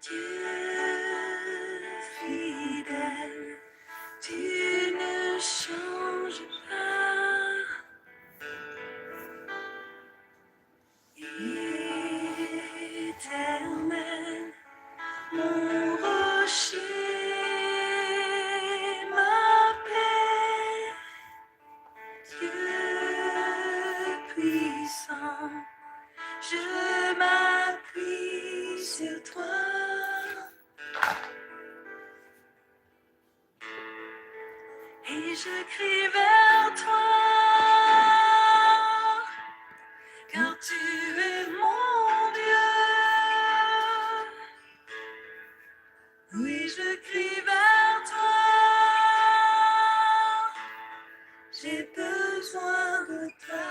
Dieu fidèle, tu ne changes pas. Éternel, mon rocher, ma paix, Dieu puissant, je m'appuie sur toi. Et je crie vers toi, car tu es mon Dieu. Oui, je crie vers toi, j'ai besoin de toi.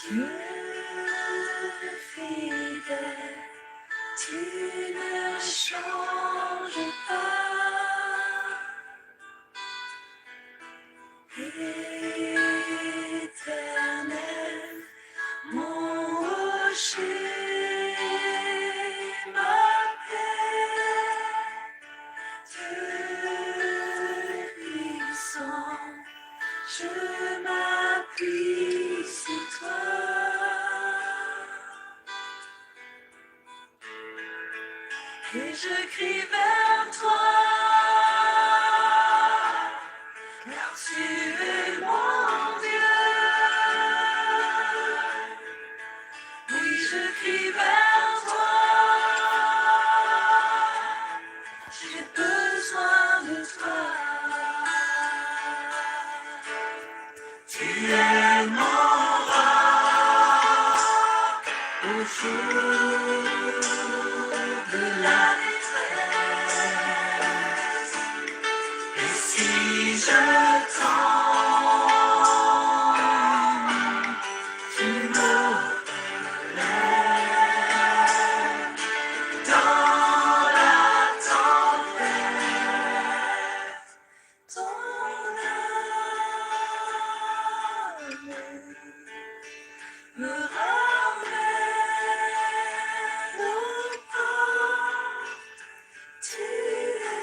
Dieu fidèle, tu ne changes pas. Éternel, mon rocher, ma paix, Dieu puissant, je m'appuie sur toi. Et je crie vers toi, car tu es mon Dieu. Oui, je crie vers toi, j'ai besoin de toi. Tu es mon roc au jour de la détresse. Et si je tombe, tu me relèves dans la tempête. Ton amour me ramène au port. Tu es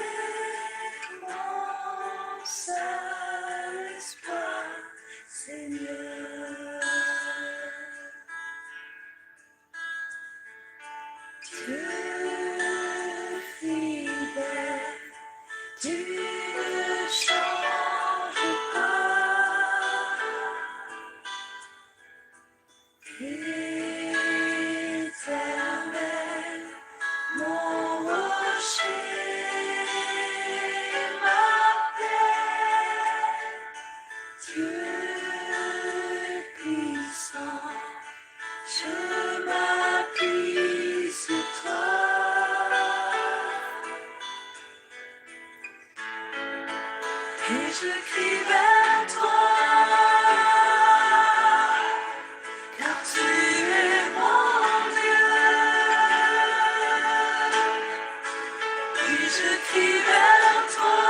mon seul espoir, Seigneur. Dieu fidèle, tu ne changes pas. Éternel, mon rocher, ma paix, Dieu puissant, je m'appuie sur toi. Et je crie vers toi, car tu es mon Dieu. Et je crie vers toi,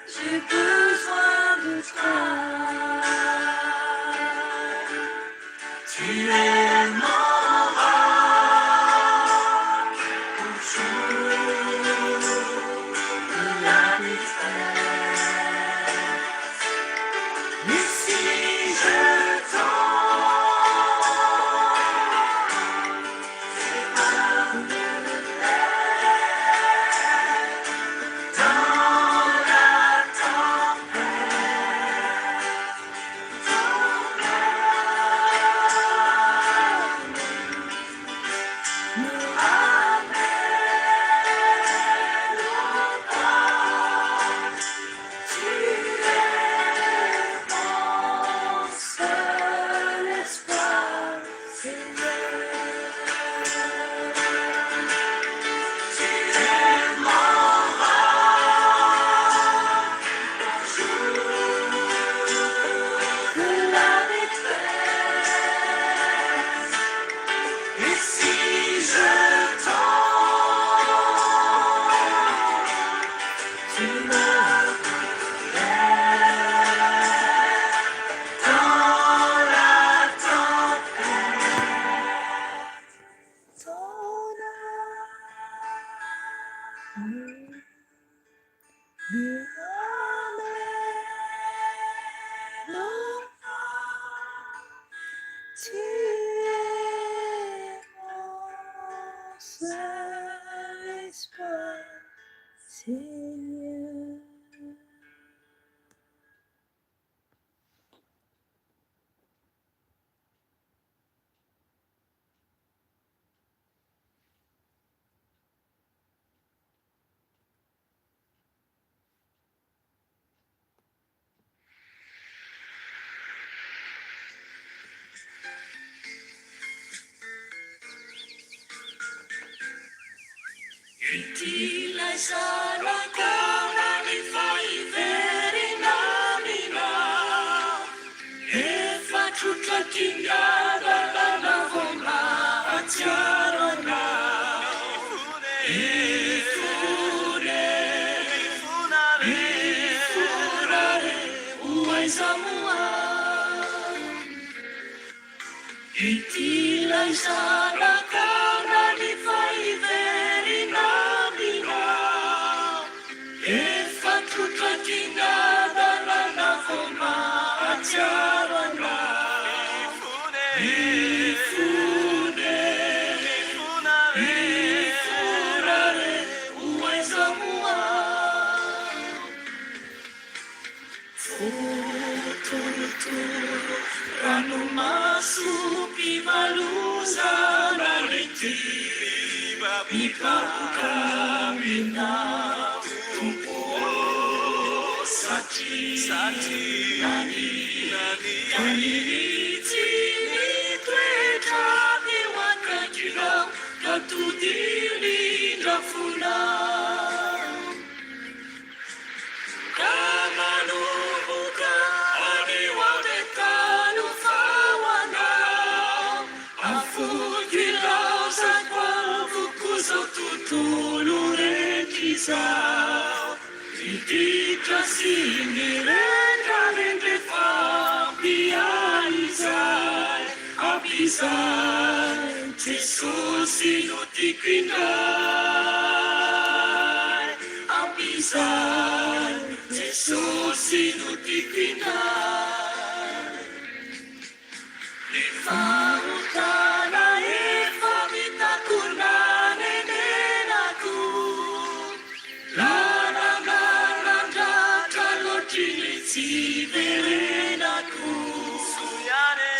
j'ai besoin de toi. Tu es mon roc au jour de la détresse. mon Tu es mon seul espoir, Seigneur. Ity ilay zanakao nalefa hiverina aminao. Efa trotraky ny hadalana vao mahatsiaro anao. Mifona e, mifona re, ho aiza moa? Ity ilay zanakao nalefa hiverina aminao. Efa trotraky ny hadalana vao mahatsiaro anao. Mifona e, mifona re, ho aiza moa? Votorotoro ranomaso mpivalozana ity Mibaboka aminao Tompo ô Satria nania ny toetra eo akaikinao Ka tody indrindra fonao. Ka manomboka anio avy hatrany ho fahoanao. Afoiko ilaozako avokoa izao tontolo rehetra izao. Ny ditra sy ny rendrarendra efa ampy ahy izay, ampy izay. Jesosy no tiako indray. Ampy izay, Jesosy no tiako indray. Ny fahotana efa vitako nanenenako, lalana nandratra loatry ny tsy hiverenako.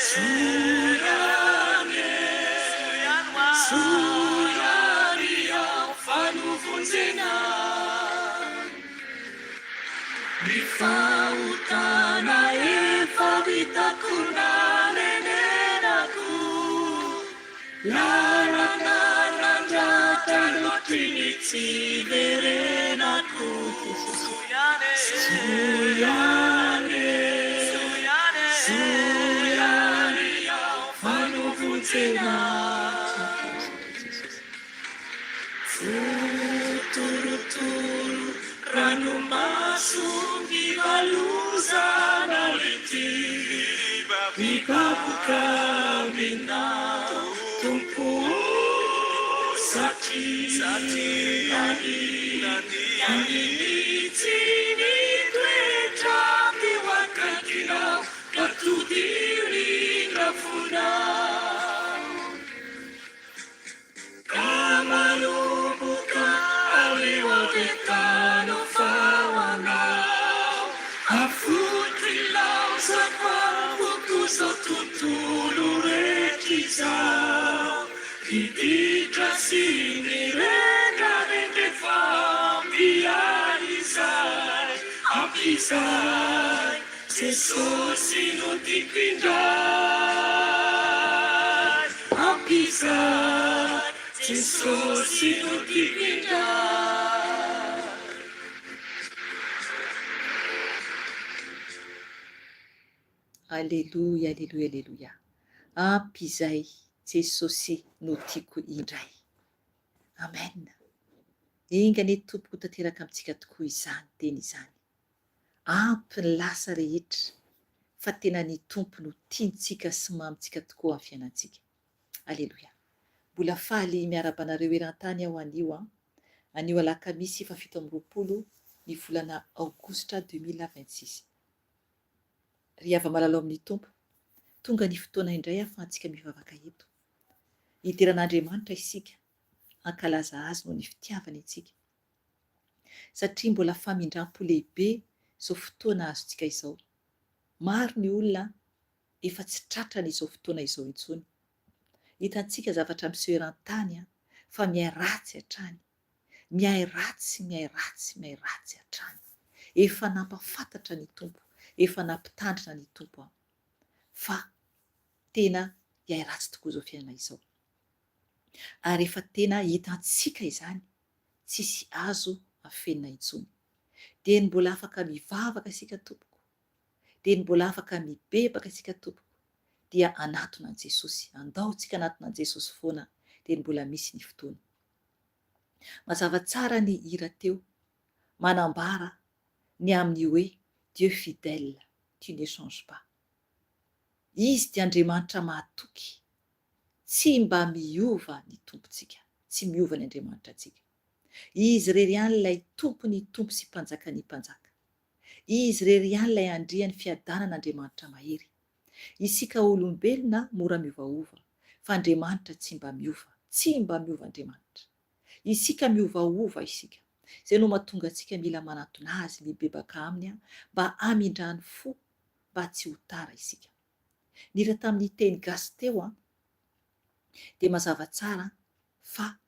Soa ihany e, soa ihany aho fa novonjena. Ny fahotana efa vitako nanenenako, lalana nandratra loatry ny tsy hiverenako. Soa ihany e, soa ihany aho fa novonjena. Votorotoro ranomaso mivalozana ity Mibaboka aminao Tompo o Satria nania mihitsy ny toetra teo akaikinao Ka tody rindra fonao. Ka manomboka aleo avy hatrany ho fahoanao. Afoiko ilaozako avokoa izao tontolo rehetra izao. Ny ditra sy ny rendrarendra efa ampy ahy izay, ampy izay. Jesosy no tiako indray Ampy izay Jesosy no tiako indray. Aleloia aleloia aleloia ampy izay Jesosy no tiako indray Amen enga anie Tompoko ho tanteraka amintsika tokoa izany teny izany Ampy ny lasa rehetra fa tena ny Tompo no tiantsika sy mamintsika tokoa amin'ny fiainantsika. Aleloia. Mbola faly miarahaba anareo eran-tany aho anio an. Anio alakamisy faha 27 ny volana aogositra 2026. Ry hava-malalao amin'ny Tompo, tonga ny fotoana indray ahafahantsika mivavaka eto. Hidera an'Andriamanitra isika, hankalaza Azy noho ny fitiavany antsika. Satria mbola famindram-po lehibe izao fotoana azontsika izao. Maro ny olona efa tsy tratran'izao fotoana izao intsony. Hitantsika zavatra miseho eran-tany fa miha-ratsy hatrany. Mihay ratsy, mihay ratsy, mihay ratsy hatrany. Efa nampafantatra ny Tompo, efa nampitandrina ny Tompo aho fa tena hihay ratsy tokoa izao fiainana izao. Ary efa tena hitantsika izany, tsisy azo afenina intsony. Dia ny mbola afaka mivavaka isika tompoko, dia ny mbola afaka mibebaka isika tompoko, dia hanatona an'i Jesosy. Andao tsika hanatona an'i Jesosy foana, dia ny mbola misy ny fotoana. Mazava tsara ny hira teo, manambara ny amin'ny hoe Dieu fidèle, tu ne changes pas. Izy dia Andriamanitra mahatoky, tsy mba miova ny Tompontsika, tsy miova ny Andriamanitra antsika. Izy irery ihany ilay Tompon'ny tompo sy Mpanjakan'ny mpanjaka. Izy irery ihany ilay Andrian'ny fiadanana Andriamanitra mahery. Isika olombelona mora miovaova, fa Andriamanitra tsy mba miova. Tsy mba miova Andriamanitra. Isika miovaova isika. Izay no mahatonga antsika mila manantona Azy, mibebaka Aminy mba hamindrany fo mba tsy ho tara isika. Ny hira tamin'ny teny gasy teo dia mazava tsara fa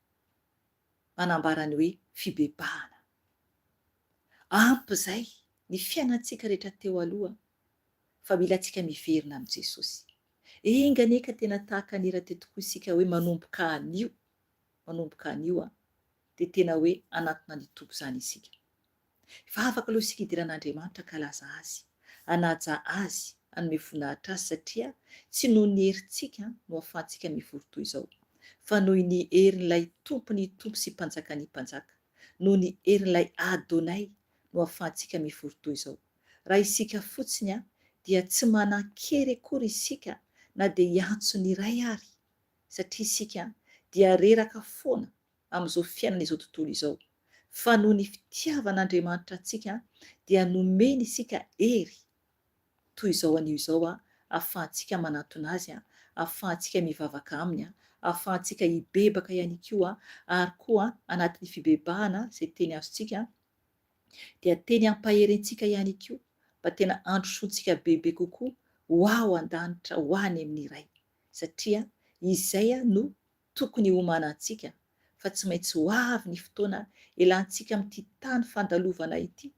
manambara ny hoe fibebahana. Ampy izay ny fiainantsika rehetra teo aloha fa mila antsika miverina amin'i Jesosy. Enga anie ka tena tahaka ny hira teo tokoa isika hoe manomboka anio, manomboka anio an, dia tena hoe hanatona ny Tompo izany isika. Hivavaka aloha isika hidera an'Andriamanitra hankalaza Azy, hanaja Azy, hanome voninahitra Azy satria tsy noho ny herintsika no ahafahantsika mivory toy izao, fa noho ny herin'ilay Tompon'ny tompo sy Mpanjakan'ny mpanjaka, noho ny herin'ilay Adonai no ahafahantsika mivory toy izao. Raha isika fotsiny dia tsy manan-kery akory isika na dia hiantso ny iray ary, satria isika dia reraka foana amin'izao fiainana izao tontolo izao, fa noho ny fitiavan'Andriamanitra antsika dia nomeny isika hery toy izao anio izao ahafahantsika manantona Azy, ahafahantsika mivavaka Aminy, ahafahantsika hibebaka ihany koa, ary koa anatin'ny fibebahana izay teny azontsika dia teny hampahery antsika ihany koa mba tena handrosoantsika bebe kokoa ho ao an-danitra ho any amin'ny Ray satria izay no tokony hiomanantsika fa tsy maintsy ho avy ny fotoana elantsika amin'ity tany fandalovana ity,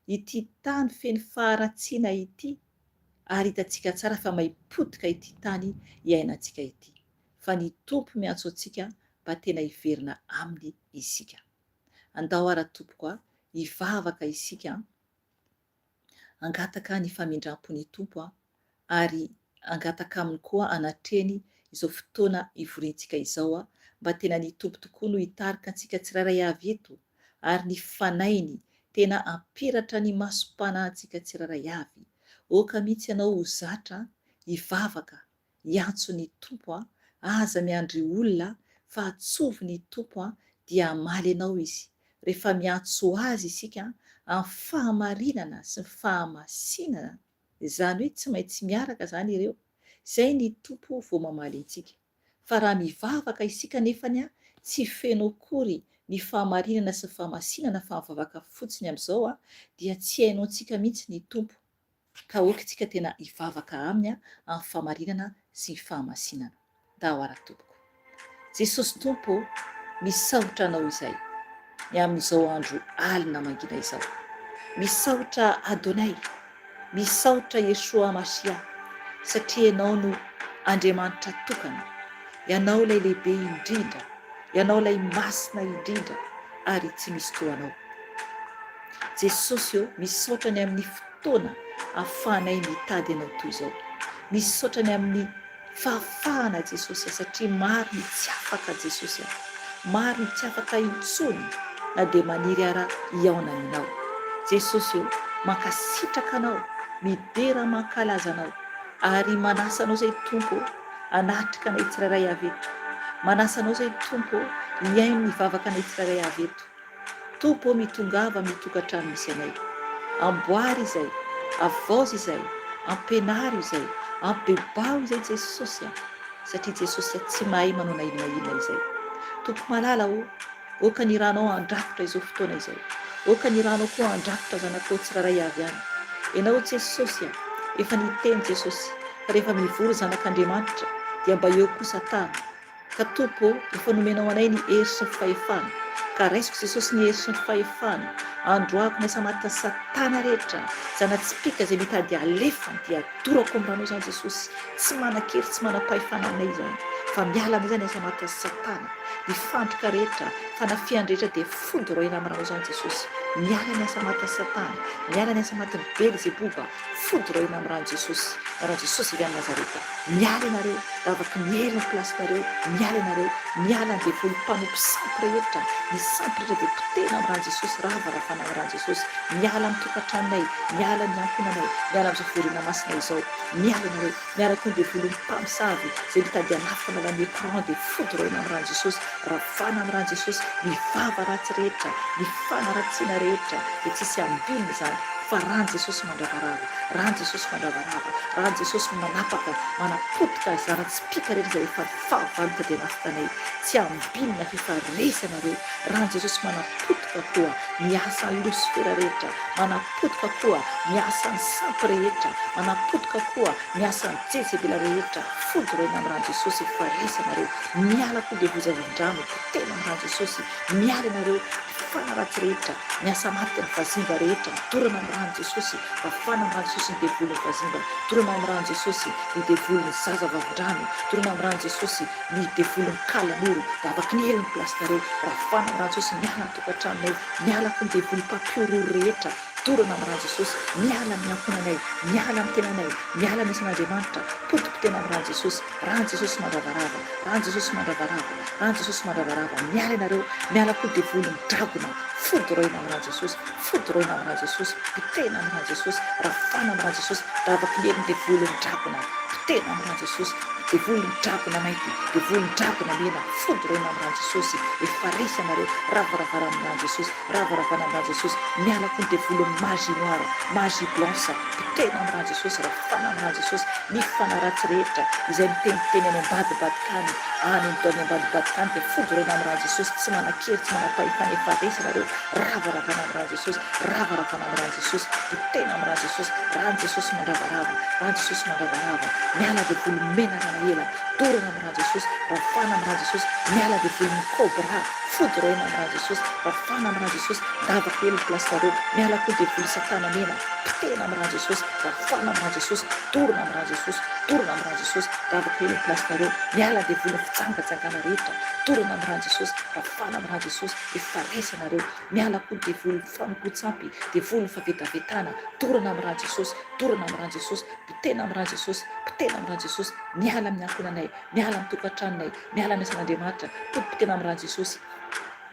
ity tany feno faharatsiana ity ary hitantsika tsara fa may potika ity tany iainantsika ity fa ny Tompo miantso antsika mba tena hiverina Aminy isika. Andao ara tompoko a, hivavaka isika an, hangataka ny famindrampon'ny Tompo an, ary hangataka Aminy koa hanatrehany izao fotoana hivoriantsika izao an, mba tena ny Tompo tokoa no hitarika antsika tsirairay avy eto, ary ny Fanahiny tena hampiratra ny masom-panahintsika tsirairay avy. Oka mihitsy ianao ho zatra hivavaka hiantso ny Tompo a, aza miandry olona fa atsovy ny Tompo a dia hamaly anao Izy, rehefa miantso Azy isika amin'ny fahamarinana sy ny fahamasinana, izany hoe tsy maintsy miaraka izany ireo, izay ny Tompo vao mamaly antsika, fa raha mivavaka isika nefany a tsy feno akory ny fahamarinana sy ny fahamasinana fa mivavaka fotsiny amin'izao a dia tsy haino antsika mihitsy ny Tompo, Ka ok tsika tena hivavaka aminy amin'ny fahamarinana sy ny fahamasinana. Ndao ara tompoko. Jesosy Tompo ô, misaotra Anao izay ny amin'izao andro alina mangina izao. Misaotra Adonai, misaotra Yeshua Mashiah satria Ianao no Andriamanitra tokana, Ianao ilay lehibe indrindra, Ianao ilay masina indrindra ary tsy misy toa Anao. Jesosy ô, misaotra ny amin'ny fotoana ahafahanay mitady Anao toy izao. Misaotra ny amin'ny fahafahana Jesosy a, satria maro ny tsy afaka Jesosy a. Maro ny tsy afaka intsony na dia maniry ara hihaona Aminao. Jesosy ô, mankasitraka Anao, midera mankalaza Anao, ary manasa Anao izay Tompo ô, hanatrika anay tsirairay avy eto. Manasa Anao izay Tompo ô, hihaino ny vavaka anay tsirairay avy eto. Tompo ô mitongava amin'ny tokantrano misy anay. Amboary izay, avaozy izay, Ampianaro izay, ampibebaho izay Jesosy a! Satria Jesosy a tsy mahay manao na inona na inona izay. Tompo malala o, oka ny ranao handrakotra izao fotoana izao. Oka ny ranao koa handrakotra zanakao tsirairay avy any. Ianao Jesosy a, efa niteny Jesosy fa rehefa mivory zanak'Andriamanitra dia mba eo koa satana. Ka Tompo ô, efa nomenao anay ny hery sy ny fahefana, ka raisiko Jesosy ny hery sy ny fahefana, androahako ny asa matin'i satana rehetra, zana-tsipìka izay mitady halefany dia adorako amin'ny ranao izany Jesosy, tsy manan-kery tsy manam-pahefana aminay izany, fa miala aminay izany asa matin'i satana, ny fandrika rehetra, fanafihana rehetra dia fodoroina amin'ny ranao izany Jesosy, miala ny asa matin'i satana, miala ny asa matin'i Belzeboba, Fodoroina amin'ny ran'i Jesosy, ran'i Jesosy avy any Nazareta. Miala ianareo, lavaky ny hery ny place-nareo, miala ianareo, miala ny devoly mpanompo sampy rehetra, ny sampy rehetra dia potehina amin'ny ran'i Jesosy, ravaravana amin'ny ran'i Jesosy, miala amin'ny tokantranonay, miala ny ankohonanay, miala amin'izao fivoriana masina izao, miala ianareo, miala koa ny devoly mpamosavy izay mitady hanafika anao amin'ny écran dia fodoroina amin'ny ran'i Jesosy, ravana amin'ny ran'i Jesosy, ny vava ratsy rehetra, ny fanaratsiana rehetra dia tsisy ambininy izany. Fa rany Jesosy mandravarava, rany Jesosy mandravarava, rany Jesosy manapaka, manapotika zana-tsipìka rehetra izay efa fahavalo ka dia nafotanay, tsy ambinina f'efa resy anareo, rany Jesosy manapotika koa ny asan'ny losifera rehetra, manapotika koa ny asan'ny sampy rehetra, manapotika koa ny asan'ny jezebela rehetra, foudroyena amin'ny rany Jesosy efa resy anareo, miala koa devoly zavon-drano, potehina amin'ny rany Jesosy, miala ianareo, Fanaratsy rehetra, ny asa maty ny vazimba rehetra, dorana amin'ny rano Jesosy, vafana amin'ny rano Jesosy ny devoly ny vazimba, dorana amin'ny rano Jesosy ny devoly ny zaza vavindrano, dorana amin'ny rano Jesosy ny devoly ny kalanoro, lavaky ny helo ny place nareo, ravana amin'ny rano Jesosy miala ny tokantranonay, miala koa ny devoly mpampihorohoro rehetra, dorana amin'ny rano Jesosy, miala amin'ny ankohonanay, miala amin'ny tenanay, miala amin'ny asan'Andriamanitra, potipotehina amin'ny rano Jesosy, rano Jesosy mandravarava, rano Jesosy mandravarava, Rano Jesosy mandravarava miala ianareo miala koa devoly ny dragona fodoroina am rano Jesosy fodoroina am rano Jesosy potehina am rano Jesosy ravana am rano Jesosy ravaky ny herin'ny devoly ny dragona potehina am rano Jesosy devoly ny dragona mainty devoly ny dragona mena fodoroina am rano Jesosy efa resy ianareo ravaravara am rano Jesosy ravaravana am rano Jesosy miala koa ny devoly ny magie noire magie blanche potehina am rano Jesosy ravana am rano Jesosy ny fanahy ratsy rehetra izay miteniteny any ambadibadika any Any ny taony ambadibadika any dia fodorana amin'ny ran'i Jesosy tsy manan-kery tsy manam-pahefana efa resy nareo ravaravana amin'ny ran'i Jesosy ravaravana amin'ny ran'i Jesosy potehina amin'ny ran'i Jesosy ran'i Jesosy mandravarava ran'i Jesosy mandravarava miala devoly menarana ela dorana amin'ny ran'i Jesosy ravana amin'ny ran'i Jesosy miala devoly ny cobra fodoroina amin'ny ran'i Jesosy ravana amin'ny ran'i Jesosy ndavaka elo ny place nareo miala koa devoly satana mena potehina amin'ny ran'i Jesosy ravana amin'ny ran'i Jesosy dorana amin'ny ran'i Jesosy dorana amin'ny ran'i Jesosy Ravaka elo ny place nareo, miala devoly ny fijangajangana rehetra, dorana amin'ny rany Jesosy, ravana amin'ny rany Jesosy, efa resy anareo, miala koa ny devoly ny fanompoan-tsampy, devoly ny favetavetana, dorana amin'ny rany Jesosy, dorana amin'ny rany Jesosy, potehina amin'ny rany Jesosy, potehina amin'ny rany Jesosy, miala amin'ny ankohonanay, miala amin'ny tokantranonay, miala amin'ny asan'Andriamanitra, potipotehina amin'ny rany Jesosy.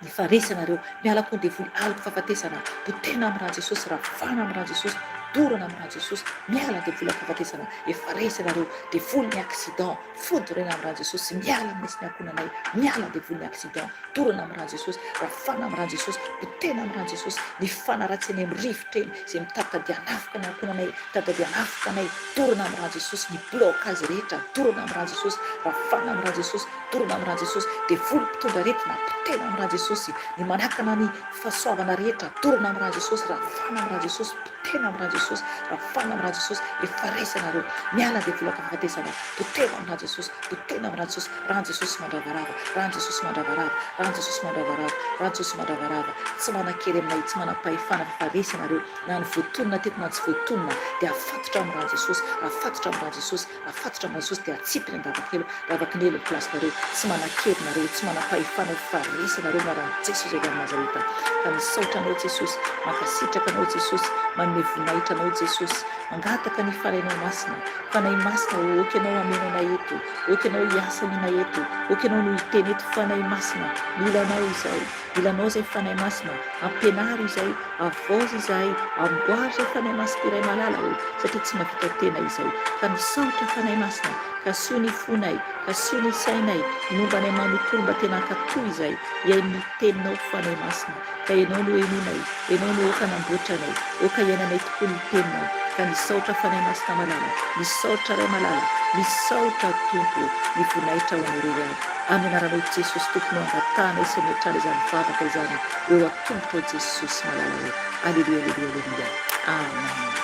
Ny faharesana reo, miala koa ny devoly aloky fahafatesana, potehina amin'ny rà Jesosy, ravana amin'ny rà Jesosy, dorana amin'ny rà Jesosy, miala ny devoly fahafatesana, efa resy anareo, devoly ny accident, fodorena amin'ny rà Jesosy, miala amin'ny sy ny ankohonanay, miala devoly ny accident, dorana amin'ny rà Jesosy, ravana amin'ny rà Jesosy, potehina amin'ny rà Jesosy, ny fanaratsiana eny amin'ny rivotra eny, izay mitady hanafika ny ankohonanay, mitady hanafika anay, dorana amin'ny rà Jesosy, ny blocage rehetra, dorana amin'ny rà Jesosy, ravana amin'ny rà Jesosy, Dorana amin'ny rà Jesosy, devoly mpitondra aretina, potehina amin'ny rà Jesosy, ny manakana ny fahasoavana rehetra, dorana amin'ny rà Jesosy, ravana amin'ny rà Jesosy, potehina amin'ny rà Jesosy, ravana amin'ny rà Jesosy, efa resy ianareo, miala devoly fahafatesana, potehina amin'ny rà Jesosy, potehina amin'ny rà Jesosy, rà Jesosy mandravarava, rà Jesosy mandravarava, rà Jesosy mandravarava, rà Jesosy mandravarava, tsy manan-kery aminay, tsy manam-pahefana fa efa resy ianareo, na ny voatonona teto na ny tsy voatonona, dia afatotra amin'ny rà Jesosy, afatotra amin'ny rà Jesosy, Afatotra amin'i Jesosy dia atsipy ny andavakelo, lavaky ny elo ny place nareo, tsy manankery nareo, tsy manampahefana ho faharesy nareo anaran'i Jesosy avy any Nazareta. Ka misaotra anao Jesosy, mankasitraka anao Jesosy, manome voninahitra anao Jesosy, mangataka ny Fanahinao Masina, Fanahy Masina ô, ok ianao hameno anay eto, ok ianao hiasa aminay eto, ok ianao no hiteny eto, Fanahy Masina, mila anao izahay, mila anao izay Fanahy Masina, ampianaro izay, Havaozy izahay, amboary izay Fanahy Masina iray malala ô, satria tsy mahavita tena izay. Ka misaotra Fanahy Masina, kasiho ny fonay, kasiho ny sainay, ny momba anay manontolo mba tena hankatò izay, hihaino ny Teninao Fanahy Masina, ka Ianao no henoinay, Ianao no aoka hanamboatra anay, aoka hiainanay tokoa ny Teninao. Ka misaotra Fanahy Masina malala, misaotra Ray malala, misaotra Tompo ô, ny voninahitra ho Anao irery ihany. Amin'ny anaranao Jesosy Tompo no angatahanay sy ametrahana izany vavaka izany eo an-tongotrao Jesosy malala ô. Aleloia, aleloia, aleloia. Amen.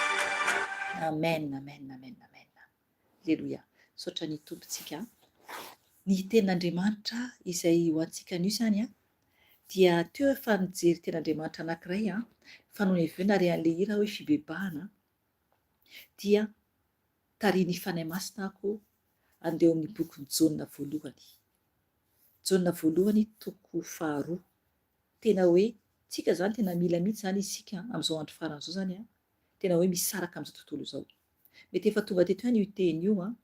Amen, amen, amen, amen. Aleloia. Misaotra ny Tompontsika. Ny tenin'Andriamanitra izay ho antsika anio izany an, dia teo efa nijery tenin'Andriamanitra anankiray an, fa nony avy eo nare an'ilay hira hoe fibebahana dia tarihin'ny Fanahy Masina aho andeha ao amin'ny bokin'i Jaona voalohany. Jaona voalohany toko faharoa. Tena hoe tsika izany tena mila mihitsy izany isika amin'izao andro farany izao izany an, tena hoe misaraka amin'izao tontolo izao. Mety efa tonga teto ihany io teny io an,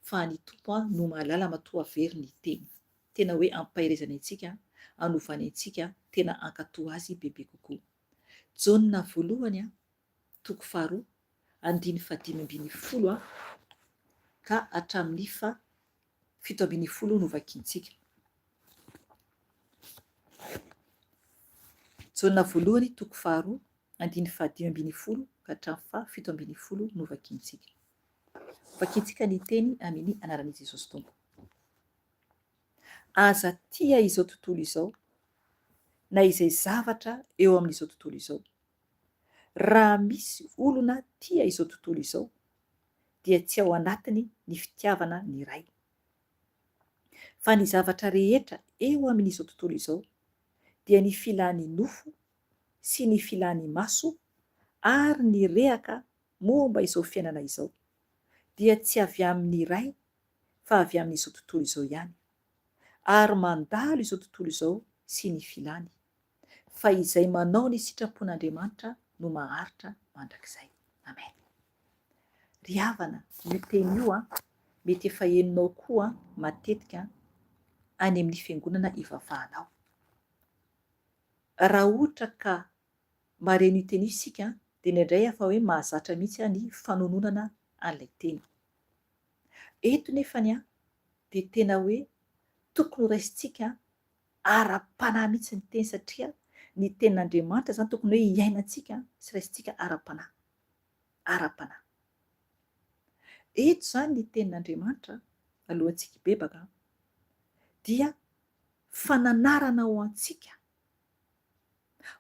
fa ny Tompo an no mahalala matoa very ny teny. Tena hoe ampaherezany antsika, anovany antsika, tena hankatò Azy bebe kokoa. Jaona voalohany an, toko faharoa, andiny fahadimy ambinifolo an, ka hatramin'ny faha 17 no vakintsika. Jaona voalohany toko faharoa, andiny fahadimy ambinifolo ka hatramin'ny faha 17 no vakintsika. Vakintsika ny teny amin'ny anaran'i Jesosy Tompo. Aza tia izao tontolo izao na izay zavatra eo amin'izao tontolo izao. Raha misy olona tia izao tontolo izao dia tsy ao anatiny ny fitiavana ny Ray. Fa ny zavatra rehetra eo amin'izao tontolo izao dia ny filan'ny nofo sy ny filan'ny maso ary ny rehaka momba izao fiainana izao dia tsy avy amin'ny Ray fa avy amin'izao tontolo izao ihany, ary mandalo izao tontolo izao sy ny filany, fa izay manao ny sitrapon'Andriamanitra no maharitra mandrakizay. Amen. Ry havana, io teny io an, mety efa henonao koa matetika any amin'ny fiangonana ivavahanao. Raha ohatra ka mahare an'io teny io isika dia indraindray efa hoe mahazatra mihitsy ny fanononana an'ilay teny. Eto nefany an, dia tena hoe tokony ho raisintsika ara-panahy mihitsy ny teny satria ny tenin'Andriamanitra izany tokony hoe hiainantsika sy raisintsika ara-panahy. Ara-panahy. Eto izany ny tenin'Andriamanitra, alohantsika hibebaka, dia fananarana ho antsika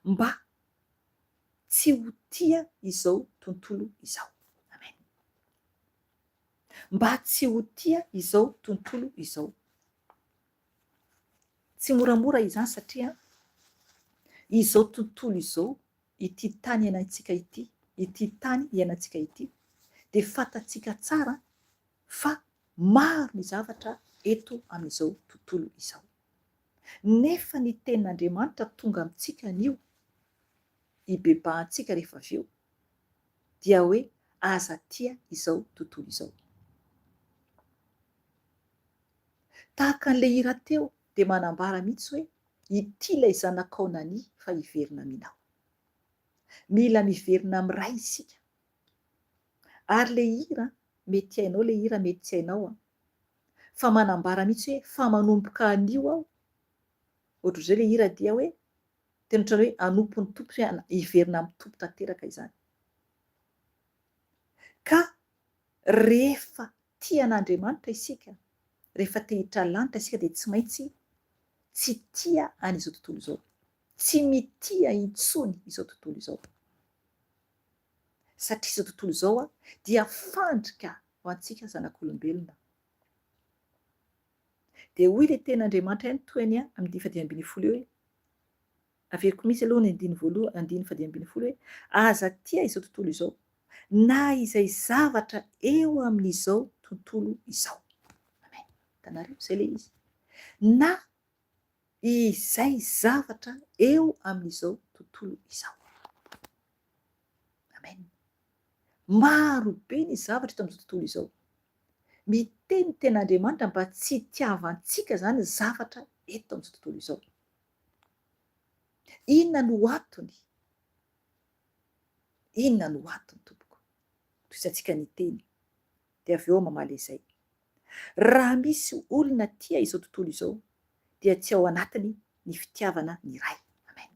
mba tsy ho tia izao tontolo izao. Amen. Mba tsy ho tia izao tontolo izao. Tsy moramora izany satria izao tontolo izao, ity tany iainantsika ity, ity tany iainantsika ity dia fantatsika tsara fa maro ny zavatra eto amin'izao tontolo izao. Nefa ny tenin'Andriamanitra tonga amintsika anio, hibebahantsika rehefa avy eo, dia hoe aza tia izao tontolo izao. Tahaka an'ilay hira teo dia manambara mihitsy hoe ity ilay zanakao nania fa hiverina aminao. Mila miverina amin'ny Ray isika. Ary ilay hira, mety hainao ilay hira mety tsy hainao an, fa manambara mihitsy hoe fa manomboka anio aho, ohatr'izay ilay hira dia hoe tena ohatran'ny hoe hanompo ny Tompo, hiverina amin'ny Tompo tanteraka izany. Ka rehefa tia an'Andriamanitra isika, rehefa te hiditra lanitra isika dia tsy maintsy tsy tia an'izao tontolo izao. Tsy mitia intsony izao tontolo izao. Satria izao tontolo izao dia fandrika ho antsika zanak'olombelona. Dia hoy ilay tenin'Andriamanitra ihany toy ny amin'ny 15 eo hoe, Averiko mihitsy aloha ny andininy voalohany, andininy faha-15 hoe, Aza tia izao tontolo izao, na izay zavatra eo amin'izao tontolo izao. Amen. Hitanareo? Izay ilay izy. Na izay zavatra eo amin'izao tontolo izao. Amen. Maro be ny zavatra eto amin'izao tontolo izao. Miteny ny ten'Andriamanitra mba tsy hitiavantsika izany zavatra eto amin'izao tontolo izao. Inona no antony? Inona no antony tompoko? Tohizantsika ny teny dia avy eo aho mamaly izay. Raha misy olona tia izao tontolo izao dia tsy ao anatiny ny fitiavana ny Ray. Amen.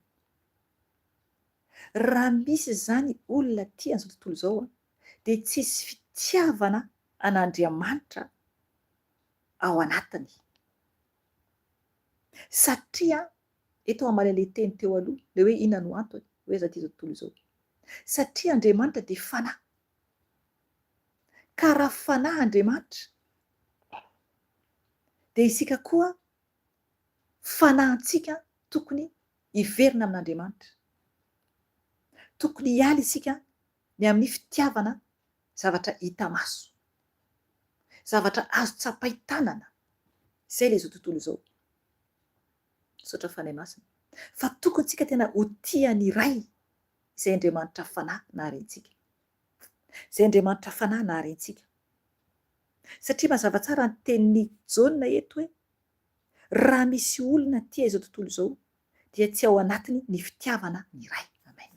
Raha misy izany olona tia an'izao tontolo izao. dia tsisy fitiavana an'Andriamanitra ao anatiny. Satria, eto hamaly an'ilay teny teo aloha, ilay hoe inona no antony, hoe aza tia izao tontolo izao. Satria Andriamanitra dia fanahy. Ka raha fanahy Andriamanitra, dia isika koa fanahintsika tokony hiverina amin'Andriamanitra. Tokony hiala isika ny amin'ny fitiavana zavatra hita maso, zavatra azo tsapain-tanana. Izay ilay izao tontolo izao. Misaotra Fanahy Masina. Fa tokony tsika tena ho tia ny Ray izay Andriamanitra Fanahy nahary antsika. Izay Andriamanitra Fanahy nahary antsika. Satria mazava tsara ny tenin'i Jaona eto hoe raha misy olona tia izao tontolo izao dia tsy ao anatiny ny fitiavana ny Ray. Amen.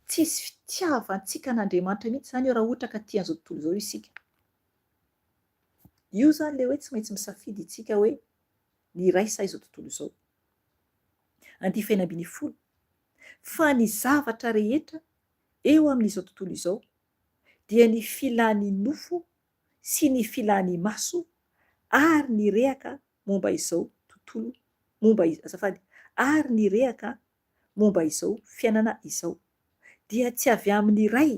Tsisy fitiavantsika an'Andriamanitra mihitsy izany eo raha ohatra ka tia an'izao tontolo izao isika. Io izany ilay hoe tsy maintsy misafidy isika hoe ny iray sa izao tontolo izao. Andihy fahenina ambin'ny folo. Fa ny zavatra rehetra eo amin'izao tontolo izao dia ny filan'ny nofo sy ny filan'ny maso ary ny rehaka momba izao tontolo momba azafady ary ny rehaka momba izao fiainana izao dia tsy avy amin'ny Ray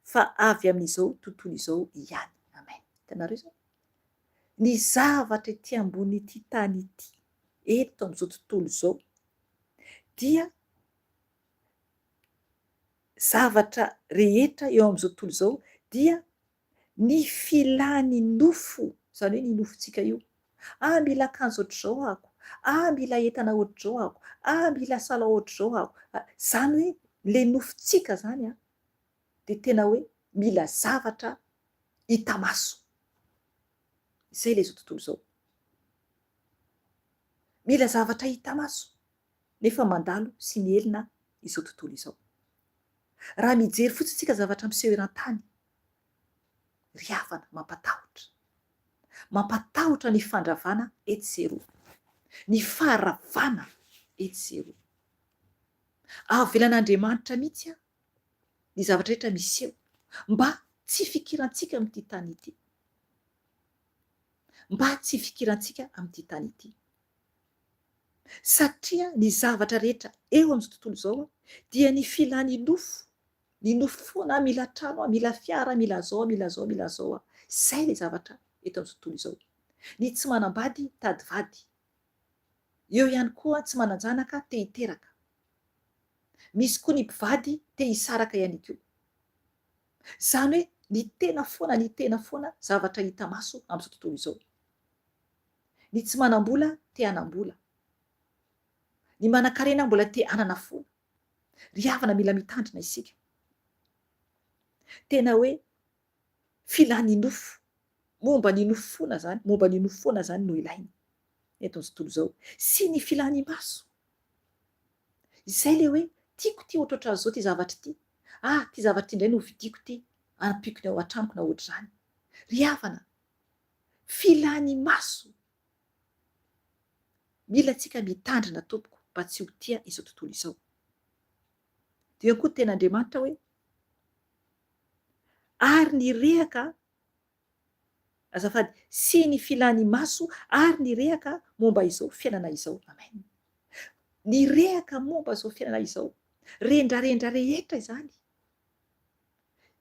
fa avy amin'izao tontolo izao ihany. Amen. Hitanareo izany? Ny zavatra ety ambonin'ity tany ity, eto amin'izao tontolo izao, dia zavatra rehetra eo amin'izao tontolo izao dia ny filan'ny nofo, izany hoe ny nofontsika io. Ah, mila akanjo ohatr'izao ako. Ah, mila entana ohatr'izao ako. Ah, mila salon ohatr'izao ako. Izany hoe ilay nofontsika izany an, dia tena hoe mila zavatra hita maso. Izay ilay izao tontolo izao. Mila zavatra hita maso, nefa mandalo sy mihelina izao tontolo izao. Raha mijery fotsiny isika zavatra miseho eran-tany, ry havana, mampatahotra. Mampatahotra ny fandravana etsy sy eroa. Ny faharavana etsy sy eroa. Avelan'Andriamanitra mihitsy ny zavatra rehetra miseho mba tsy hifikirantsika amin'ity tany ity. Mba tsy hifikirantsika amin'ity tany ity. Satria ny zavatra rehetra eo amin'izao tontolo izao dia ny filan'ny nofo, ny nofo foana, mila trano aho, mila fiara aho, mila zao aho, mila zao, mila zao aho. Izay ilay zavatra eto amin'izao tontolo izao. Ny tsy manambady mitady vady. Eo ihany koa tsy manan-janaka te hiteraka. Misy koa ny mpivady te hisaraka ihany koa. Izany hoe ny tena foana, ny tena foana zavatra hita maso amin'izao tontolo izao. Ny tsy manam-bola te hanam-bola. Ny manan-karena mbola te hanana foana. Ry havana mila mitandrina isika. Tena hoe filan'ny nofo, momba ny nofo foana izany, momba ny nofo foana izany no ilaina eto amin'izao tontolo izao. Sy ny filan'ny maso. Izay ilay hoe tiako ity ohatrohatran'izao ity zavatra ity. Ah, ity zavatra ity indray no hovidiako ity, ampiako ny ao an-tranoko na ohatr'izany. Ry havana, Filan'ny maso. Mila antsika mitandrina tompoko mba tsy ho tia izao tontolo izao. Dia eo koa ny tenin'Andriamanitra hoe, ary ny rehaka, azafady, sy ny filan'ny maso ary ny rehaka momba izao fiainana izao. Amen. Ny rehaka momba izao fiainana izao, rendrarendra rehetra izany.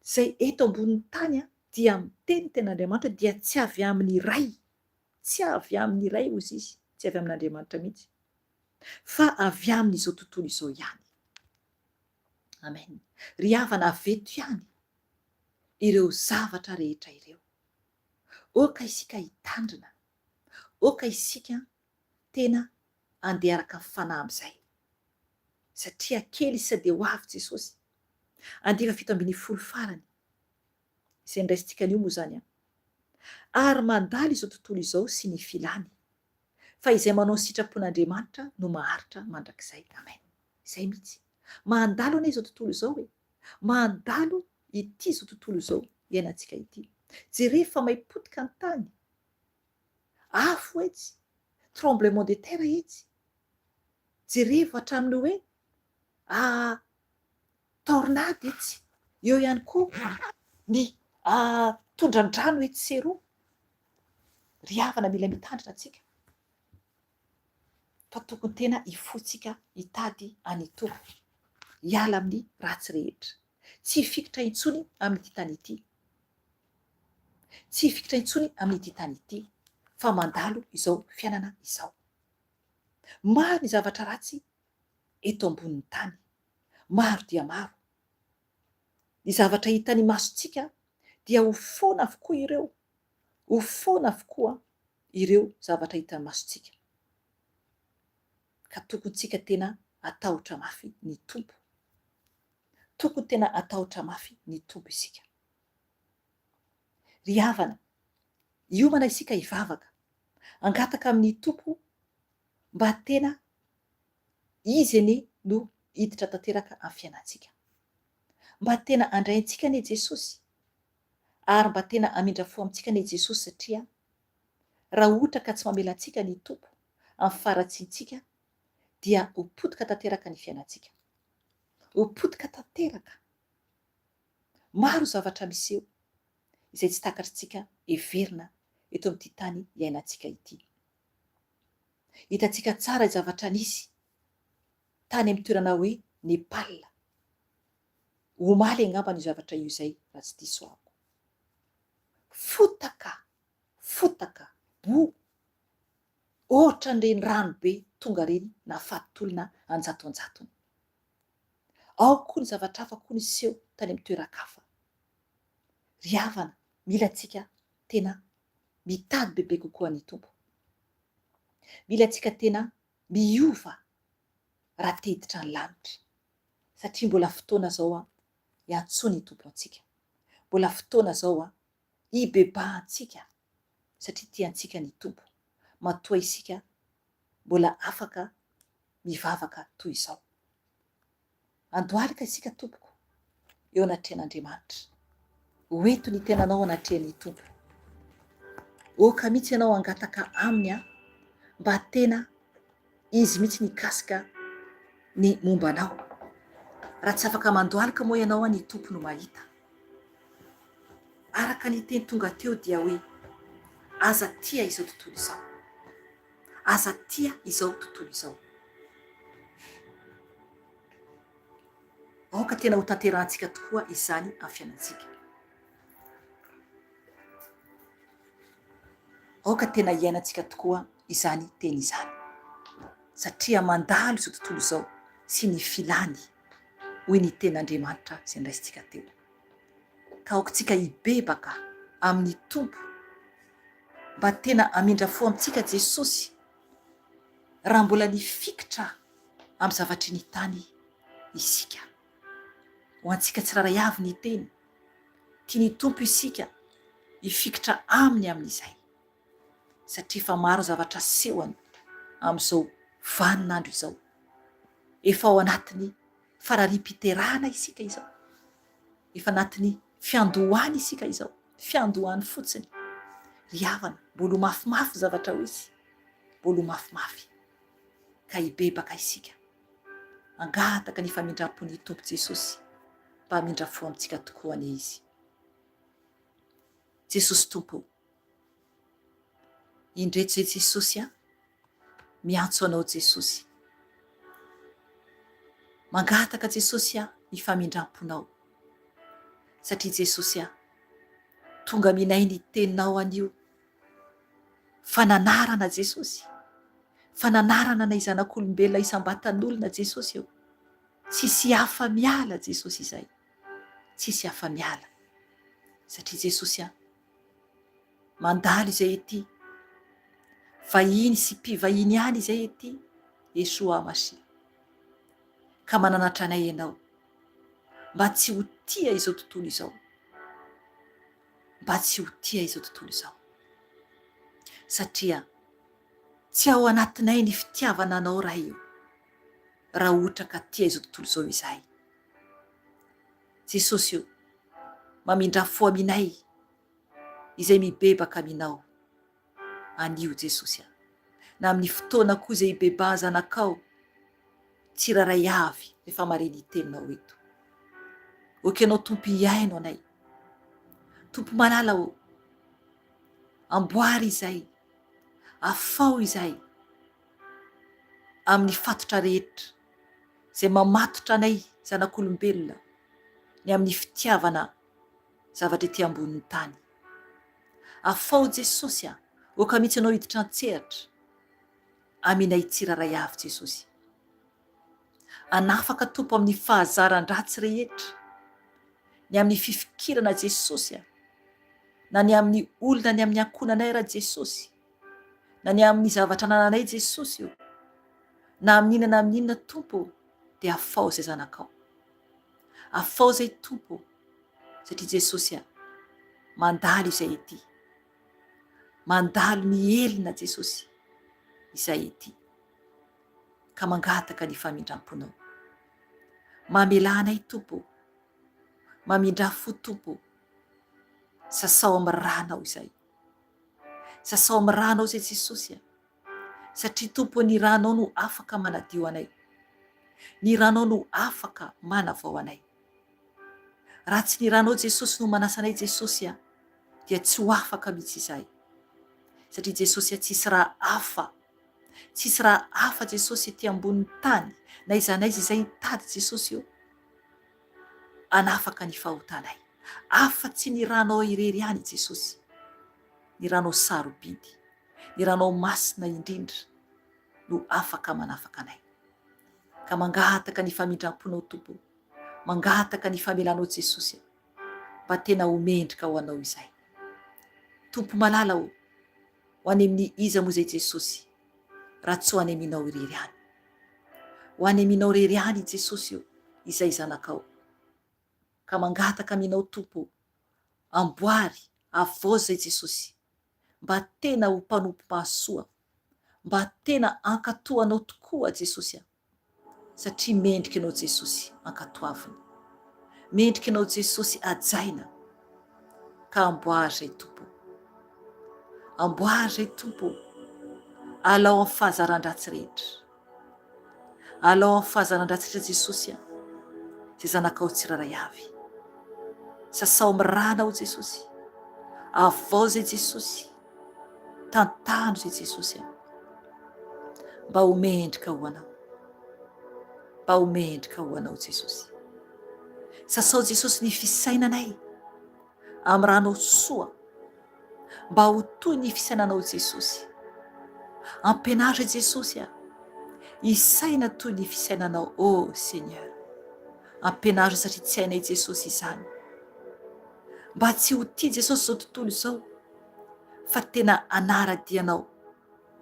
Izay eto ambonin'ny tany dia miteny ny tenin'Andriamanitra dia tsy avy amin'ny Ray, tsy avy amin'ny Ray hozy izy, tsy avy amin'Andriamanitra mihitsy, fa avy amin'izao tontolo izao ihany. Amen. Ry havana avy eto ihany ireo zavatra rehetra ireo. Oka isika hitandrina, oka isika tena andeha araka ny fanahy amin'izay. Satria kely sisa dia ho avy Jesosy. Andiva 17 farany, izay niraisintsika anio moa izany an. Ary mandalo izao tontolo izao sy ny filany, fa izay manao ny sitrapon'Andriamanitra no maharitra mandrakizay. Amen. Izay mihitsy. Mandalo anie izao tontolo izao e. Mandalo ity izao tontolo izao iainantsika ity. Jereo fa may potika ny tany. Afo etsy, tremblement de terre etsy. Jerevo hatramin'ny hoe tornade etsy. Eo ihany koa Ny tondran-drano etsy sy eroa. Ry havana mila mitandrina tsika fa tokony tena hifoha-tsika hitady an'i Tompo, hiala amin'ny ratsy rehetra, tsy hifikitra intsony amin'ity tany ity, tsy hifikitra intsony amin'ity tany ity fa mandalo izao fiainana izao. Maro ny zavatra ratsy eto ambonin'ny tany, maro dia maro. Ny zavatra hitan'ny masontsika dia ho foana avokoa ireo, ho foana avokoa ireo zavatra hitan'ny masontsika. Ka tokony tsika tena hatahotra mafy ny Tompo. Tokony tena hatahotra mafy ny Tompo isika. Ry havana, hiomana isika hivavaka, hangataka amin'ny Tompo mba tena Izy anie no hiditra tanteraka amin'ny fiainantsika. Mba tena handray antsika anie Jesosy ary mba tena hamindra fo amintsika anie Jesosy satria raha ohatra ka tsy mamela antsika ny Tompo amin'ny faharatsiantsika dia ho potika tanteraka ny fiainantsika. Ho potika tanteraka. Maro zavatra miseho izay tsy takatritsika heverina eto amin'ity tany iainantsika ity. Hitantsika tsara ny zavatra nisy tany amin'ny toerana hoe Nepal. Omaly angambany io zavatra io izay raha tsy diso aho. Fotaka, fotaka, boa, ohatran'ireny rano be tonga ireny nahafaty olona anjato anjatony. Ao koa ny zavatra hafa koa niseho tany amin'ny toeran-kafa. Ry havana, mila antsika tena mitady bebe kokoa ny Tompo. Mila antsika tena miova raha te hiditra ny lanitra. Satria mbola fotoana izao an, iantsoan' ny Tompo antsika. Mbola fotoana izao an, hibebahantsika satria tia antsika ny Tompo. Matoa isika mbola afaka mivavaka toy izao. Andohalika isika tompoko eo anatrehan'Andriamanitra. Ho ento ny tenanao anatrehan'ny Tompo. Oka mihitsy ianao hangataka Aminy an, mba tena Izy mihitsy ny hikasika ny momba anao. Raha tsy afaka mandohalika moa ianao an, ny Tompo no mahita. Araka ny teny tonga teo dia hoe, aza tia izao tontolo izao. Aza tia izao tontolo izao. Aoka tena ho tanterahantsika tokoa izany amin'ny fiainantsika. Aoka tena hiainantsika tokoa izany teny izany. Satria mandalo izao tontolo izao sy ny filany, hoy ny tenin'Andriamanitra izay noraisintsika teo. Ka aoka tsika hibebaka amin'ny Tompo mba tena hamindra fo amintsika Jesosy raha mbola nifikitra amin'ny zavatry ny tany isika. Ho antsika tsirairay avy ny teny, tian'ny Tompo isika hifikitra Aminy amin'izay, satria efa maro ny zavatra asehony amin'izao vaninandro izao. Efa ao anatin'ny farariam-piterahana isika izao, efa anatin'ny fiandohana isika izao, fiandohany fotsiny. Ry havana, mbola ho mafimafy zavatra ho hisy, mbola ho mafimafy, ka hibebaka isika. Angataka ny famindram-pon'ny Tompo Jesosy mba hamindra fo amintsika tokoa anie Izy. Jesosy Tompo o! Indreto izay Jesosy a! Miantso Anao Jesosy. Mangataka Jesosy a ny famindram-ponao. Satria Jesosy a, tonga aminay ny teninao anio. Fananarana Jesosy. Fananarana anay zanak'olombelona isam-batan'olona Jesosy ô. Tsisy hafa miala Jesosy izay. Tsisy hafa miala. Satria Jesosy a, mandalo izay ety. Vahiny sy mpivahiny ihany izay ety. Yeshua Mashiach. Ka mananatra anay Ianao mba tsy ho tia izao tontolo izao. Mba tsy ho tia izao tontolo izao. Satria tsy ao anatinay ny fitiavana Anao Ray o, raha ohatra ka tia izao tontolo izao izahay. Jesosy o, mamindrà fo aminay izay mibebaka aminao anio Jesosy a. Na amin'ny fotoana koa izay hibebahan zanakao tsirairay avy rehefa mahare ny teninao eto. Ok ianao Tompo hihaino anay. Tompo malala ô, amboary izay, afaho izay amin'ny fatotra rehetra izay mamatotra anay zanak'olombelona ny amin'ny fitiavana zavatra ety ambonin'ny tany. Afaho Jesosy a, oka mihitsy Ianao hiditra an-tsehatra aminay tsirairay avy Jesosy. Hanafaka Tompo amin'ny fahazaran-dratsy rehetra, ny amin'ny fifikirana Jesosy a, na ny amin'ny olona ny amin'ny ankohonanay ra Jesosy, na ny amin'ny zavatra anananay Jesosy o, na amin'inona na amin'inona Tompo o, dia afaho izay zanakao. Afaho izay Tompo o, satria Jesosy a, mandalo izay ety. Mandalo mihelina Jesosy izay ety. Ka mangataka ny famindram-ponao. Mamelà anay Tompo o. Mamindrà fo Tompo o. Sasao amin'ny rànao izay. Sasao amin'ny rànao izay Jesosy a. Satria Tompo o ny rànao no afaka manadio anay. Ny rànao no afaka manavao anay. Raha tsy ny rànao Jesosy no manasa anay Jesosy a, dia tsy ho afaka mihitsy izahay. Satria Jesosy a tsisy rà hafa, tsisy rà hafa Jesosy ety ambonin'ny tany, na aiza na aiza izay hitady Jesosy o, hanafaka ny fahotanay. Afa tsy ny rànao irery ihany Jesosy, ny rànao sarobidy, ny rànao masina indrindra no afaka manafaka anay. Ka mangataka ny famindram-ponao Tompo, mangataka ny famelanao Jesosy a, mba tena ho mendrika ho Anao izay. Tompo malala ô, ho any amin'ny iza moa izay Jesosy raha tsy ho any aminao irery ihany. Ho any aminao irery ihany i Jesosy ô, izay zanakao. Ka mangataka aminao Tompo ô, amboary, havaozy izay Jesosy, mba tena ho mpanompo mahasoa, mba tena hankatò Anao tokoa Jesosy a, satria mendrika Ianao Jesosy ankatoavina, mendrika Ianao Jesosy hajaina, ka amboary izay Tompo ô, amboary izay Tompo ô, alao amin'ny fahazaran-dratsy rehetra. Alao amin'ny fahazaran-dratsy rehetra Jesosy a, izay zanakao tsirairay avy. Sasao amin'ny ranao Jesosy. Avao izay Jesosy. Tantano izay Jesosy a. Mba ho mendrika ho anao. Mba ho mendrika ho anao Jesosy. Sasao Jesosy ny fisainanay amin'ny ranao soa. Mba ho toy ny fisainanao Jesosy. Ampianaro Jesosy a! Hisaina toy ny fisainanao oh Seigneur. Ampianaro satria tsy hainay Jesosy izany. Mba tsy ho tia Jesosy izao tontolo izao fa tena hanara-dia anao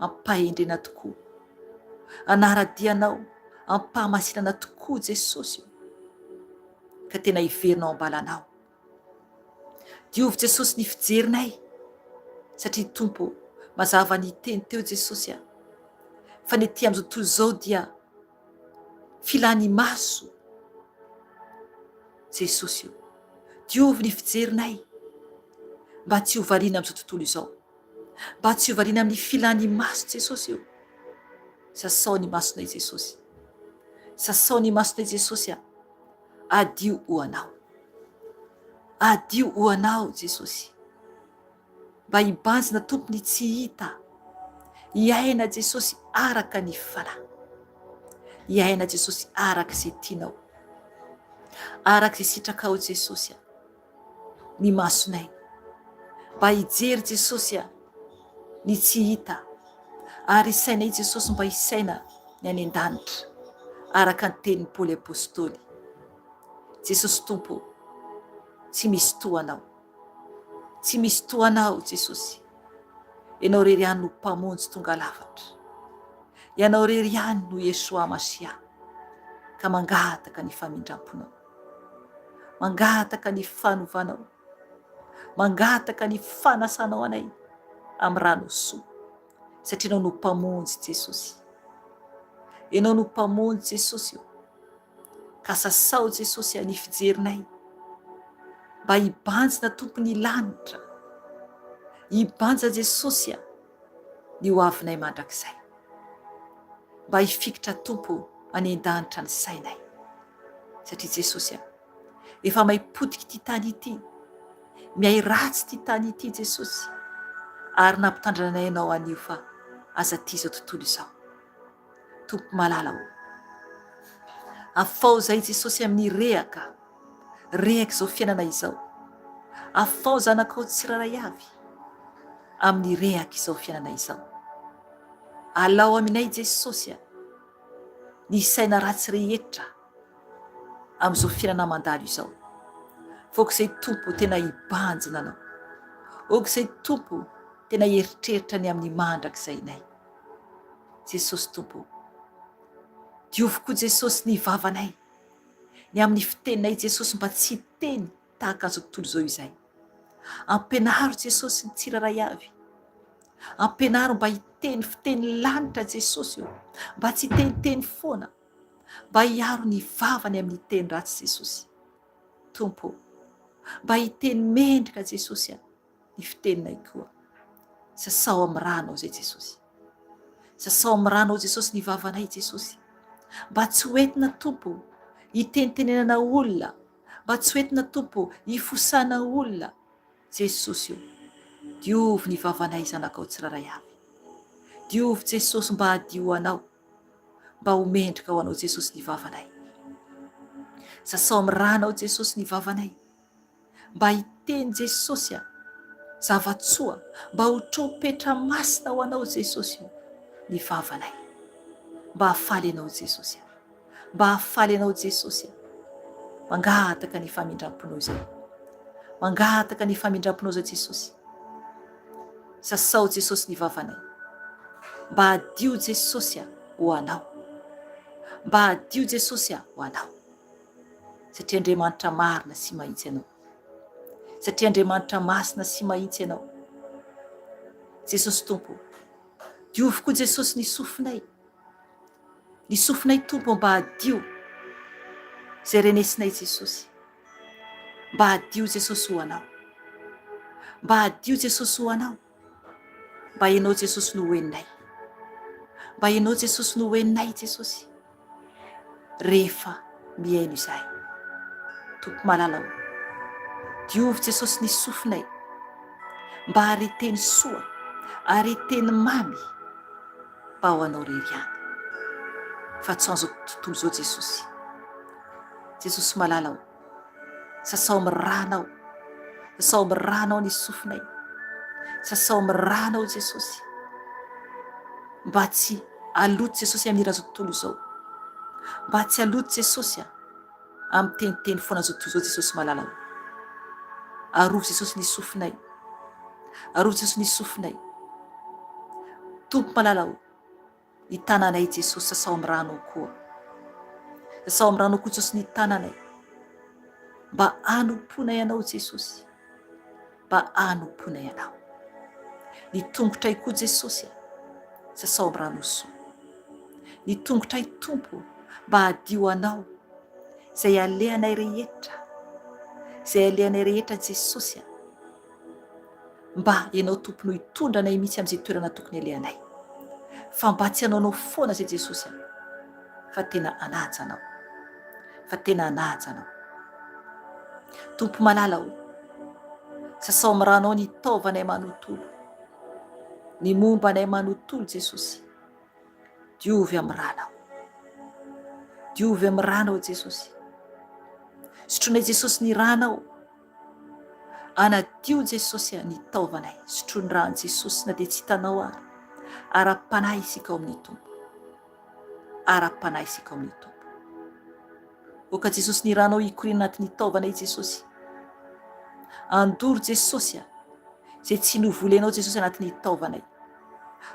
am-pahendrena tokoa. Hanara-dia anao am-pahamasinana tokoa Jesosy o. Ka tena hiverina ao am-balanao. Diovy Jesosy ny fijerinay satria Tompo ô, mazava ny teny teo Jesosy a, fa ny ety amin'izao tontolo izao dia filan'ny maso Jesosy ô. Diovy ny fijerinay mba tsy ho variana amin'izao tontolo izao, mba tsy ho variana amin'ny filan'ny maso Jesosy ô. Sasao ny masonay Jesosy, sasao ny masonay Jesosy a. Adio ho Anao. Adio ho Anao Jesosy. Mba hibanjina Tompo ny tsy hita. Hiaina Jesosy araka ny Fanahy. Hiaina Jesosy araka izay tianao. Araka izay sitrakao Jesosy a. Ny masonay. Mba hijery Jesosy a. Ny tsy hita. Ary sainay Jesosy mba hisaina ny any an-danitra, araka ny tenin'i Paoly Apostoly. Jesosy Tompo ô, tsy misy toa Anao. Tsy misy toa Anao, Jesosy. Ianao irery ihany no Mpamonjy tonga lafatra. Ianao irery ihany no Yeshua Mashiah, ka mangataka ny famindram-ponao. Mangataka ny fanovanao. Mangataka ny fanasanao anay amin'ny rano soa. Satria Ianao no Mpamonjy Jesosy. Ianao no Mpamonjy Jesosy ô. Ka sasao Jesosy a ny fijerinay mba hibanjina Tompo ny lanitra. Hibanja Jesosy a ny ho avinay mandrakizay. Mba hifikitra Tompo any an-danitra ny sainay. Satria Jesosy a efa may potika ity tany ity. Mihay ratsy ity tany ity Jesosy ary nampitandrinanay Anao anio fa aza tia izao tontolo izao. Tompo malala ô. Afao izay Jesosy amin'ny rehaka, rehaka izao fiainana izao. Afao zanakao tsirairay avy amin'ny rehaka izao fiainana izao. Alao aminay Jesosy a, ny saina ratsy rehetra amin'izao fiainana mandalo izao. Fa aok'izay Tompo tena hibanjina Anao. Aok'izay Tompo tena hieritreritra ny amin'ny mandrakizay-nay. Jesosy Tompo ô. Diovy koa Jesosy ny vavanay, ny amin'ny fiteninay Jesosy mba tsy hiteny tahaka an'izao tontolo izao izay. Ampianaro Jesosy ny tsirairay avy. Ampianaro mba hiteny fiteny lanitra Jesosy ô, mba tsy hiteniteny foana, mba hiaro ny vavany amin'ny teny ratsy Jesosy. Tompo ô, mba hiteny mendrika Jesosy a. ny fiteninay koa. Sasao amin'ny ranao izay Jesosy. Sasao amin'ny ranao Jesosy ny vavanay Jesosy. Mba tsy ho entina Tompo hitenitenenana olona, mba tsy ho entina Tompo hifosana olona. Jesosy o, diovy ny vavanay zanakao tsirairay avy. Diovy Jesosy mba hadio anao, mba ho mendrika ho anao Jesosy ny vavanay. Sasao amin'ny ranao Jesosy ny vavanay. Mba hiteny Jesosy a! Zava-tsoa mba ho trompetra masina ho anao Jesosy o! Ny vavanay. Mba hahafaly anao Jesosy a! Mba hahafaly anao Jesosy a! Mangataka ny famindram-ponao izay. Mangataka ny famindram-ponao izay Jesosy. Sasao Jesosy ny vavanay. Mba hadio Jesosy a! Ho anao. Mba hadio Jesosy a! Ho anao. Satria Andriamanitra marina sy mahitsy Ianao. Satria Andriamanitra masina sy mahitsy Ianao. Jesosy Tompo, diovy koa Jesosy ny sofinay. Ny sofinay Tompo mba hadio izay renesinay Jesosy. Mba hadio Jesosy ho Anao. Mba hadio Jesosy ho Anao. Mba Ianao Jesosy no ho henonay. Mba Ianao Jesosy no ho henonay Jesosy. Rehefa mihaino izahay. Tompo malala ô, diovy Jesosy ny sofinay mba hahare teny soa, hahare teny mamy mba ho Anao irery ihany fa tsy ho an'izao tontolo izao Jesosy. Jesosy malala ô, sasao amin'ny rànao, sasao amin'ny rànao ny sofinay, sasao amin'ny rànao Jesosy mba tsy Aloto Jesosy hamira zao tontolo izao. Mba tsy aloto Jesosy a. Amin'ny teniteny foana zao tontolo izao Jesosy malala o. Arovy Jesosy ny sofinay. Arovy Jesosy ny sofinay. Tompo malala o. Ny tananay Jesosy sasao amin'ny ranao koa. Sasao amin'ny ranao koa Jesosy ny tananay. Mba hanomponay anao Jesosy. Mba hanomponay anao. Ny tongotray koa Jesosy a, sasao amin'ny rano soa. Ny tongotray Tompo mba hadio anao, izay alehanay rehetra, izay alehanay rehetra Jesosy a. Mba Ianao Tompo no hitondra anay mihitsy amin'izay toerana tokony alehanay. Fa mba tsy hanaonao foana izay Jesosy a, fa tena hanaja Anao. Fa tena hanaja Anao. Tompo malala o, sasao amin'ny ranao ny taovanay manontolo, ny momba anay manontolo Jesosy. Diovy amin'ny ranao. Diovy amin'ny ranao Jesosy. Sotroinay Jesosy ny ranao. Anadio Jesosy a, ny taovanay. Sotroy ny ran'i Jesosy na dia tsy hitanao ary. Ara-panahy isika ao amin'ny Tompo. Ara-panahy isika ao amin'ny Tompo. Oka Jesosy ny ranao hikoriana anatin'ny taovanay Jesosy. Andoro Jesosy a, izay tsy novolenao Jesosy anatin'ny taovanay.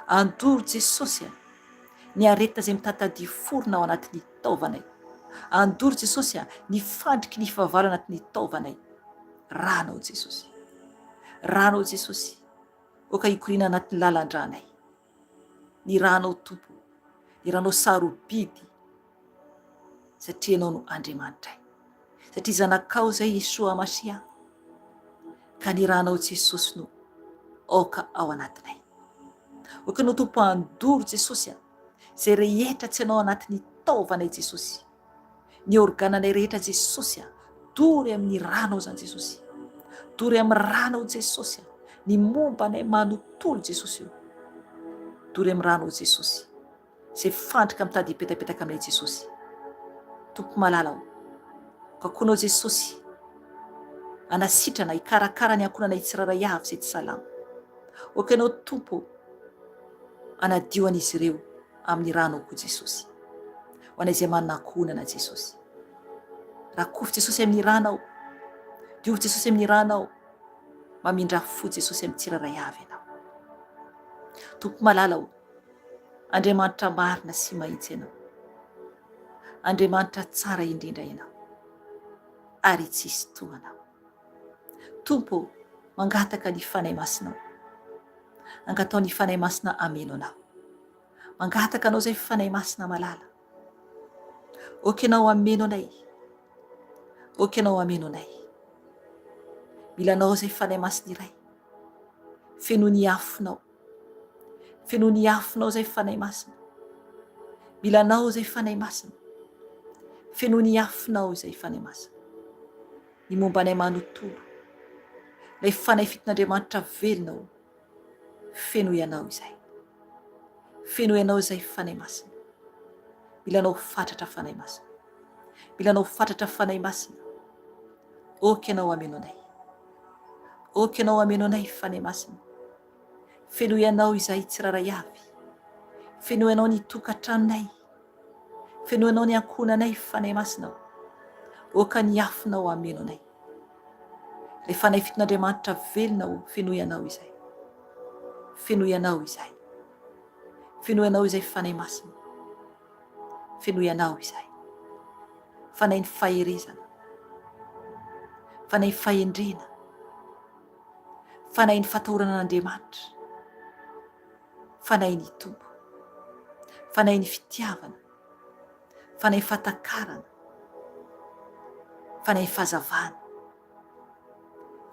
Andoro Jesosy a, ny aretina izay mitatadia forona ao anatin'ny taovanay. Andoro Jesosy a, ny fandriky ny fahavalo anatin'ny taovanay. Ranao Jesosy. Ranao Jesosy. Oka hikoriana anatin'ny lalan-dranay. Ny ranao Tompo, ny ranao sarobidy satria Ianao no Andriamanitray. Satria zanakao izay Yeshua Mashiach ka ny ranao Jesosy no aoka ao anatinay. Aoka Ianao Tompo handoro Jesosy a, izay rehetra tsy Anao anatin'ny taovanay Jesosy. Ny organanay rehetra Jesosy a, dory amin'ny ranao izany Jesosy. Dory amin'ny ranao Jesosy a. Ny momba anay manontolo Jesosy o. Dory amin'ny ranao Jesosy. Izay fandrika mitady hipetapetaka aminay Jesosy. Tompo malala o. Kakoanao Jesosy. Anasitrana, hikarakara ny ankohonanay tsirairay avy izay tsy salama. Ok ianao Tompo o. Anadio an'izy ireo amin'ny ranao koa Jesosy. Ho anay izay manana ankohonana Jesosy. Rakofy Jesosy amin'ny ranao. Diovy Jesosy amin'ny ranao. Mamindra fo Jesosy amin'ny tsirairay avy ianao. Tompo malala o, Andriamanitra marina sy mahitsy ianao. Andriamanitra tsara indrindra ianao. Ary tsisy toa anao. Tompo o, mangataka ny Fanahy Masinao. Angatao ny Fanahy Masina ameno anao. Mangataka anao izay Fanahy Masina malala. Ok ianao hameno anay. Ok ianao hameno anay. Mila anao izay Fanahy Masina iray. Fenoy ny afonao. Fenoy ny afonao izay Fanahy Masina. Mila anao izay Fanahy Masina. Fenoy ny afonao izay Fanahy Masina. Ny momba anay manontolo. Ilay Fanahy fitin'Andriamanitra velona ô. Fenoy anao izay. Fenoy anao izay Fanahy Masina. Mila anao fatratra Fanahy Masina. Mila anao fatratra Fanahy Masina. Ok ianao hameno anay. Ok ianao hameno anay Fanahy Masina. Fenoy anao izahay tsirairay avy. Fenoy anao ny tokantranonay. Fenoy anao ny ankohonanay Fanahy Masina o. Oka ny afonao hameno anay. Ilay Fanahy fiton'Andriamanitra velona o, fenoy anao izay. Fenoy anao izay. Fenoy anao izay Fanahy Masina. Fenoy anao izay. Fanahy ny faherezana. Fanahy fahendrena. Fanahy ny fatahorana an'Andriamanitra. Fanahy ny Tompo. Fanahy ny fitiavana. Fanahy fahatakarana. Fanahy fahazavana.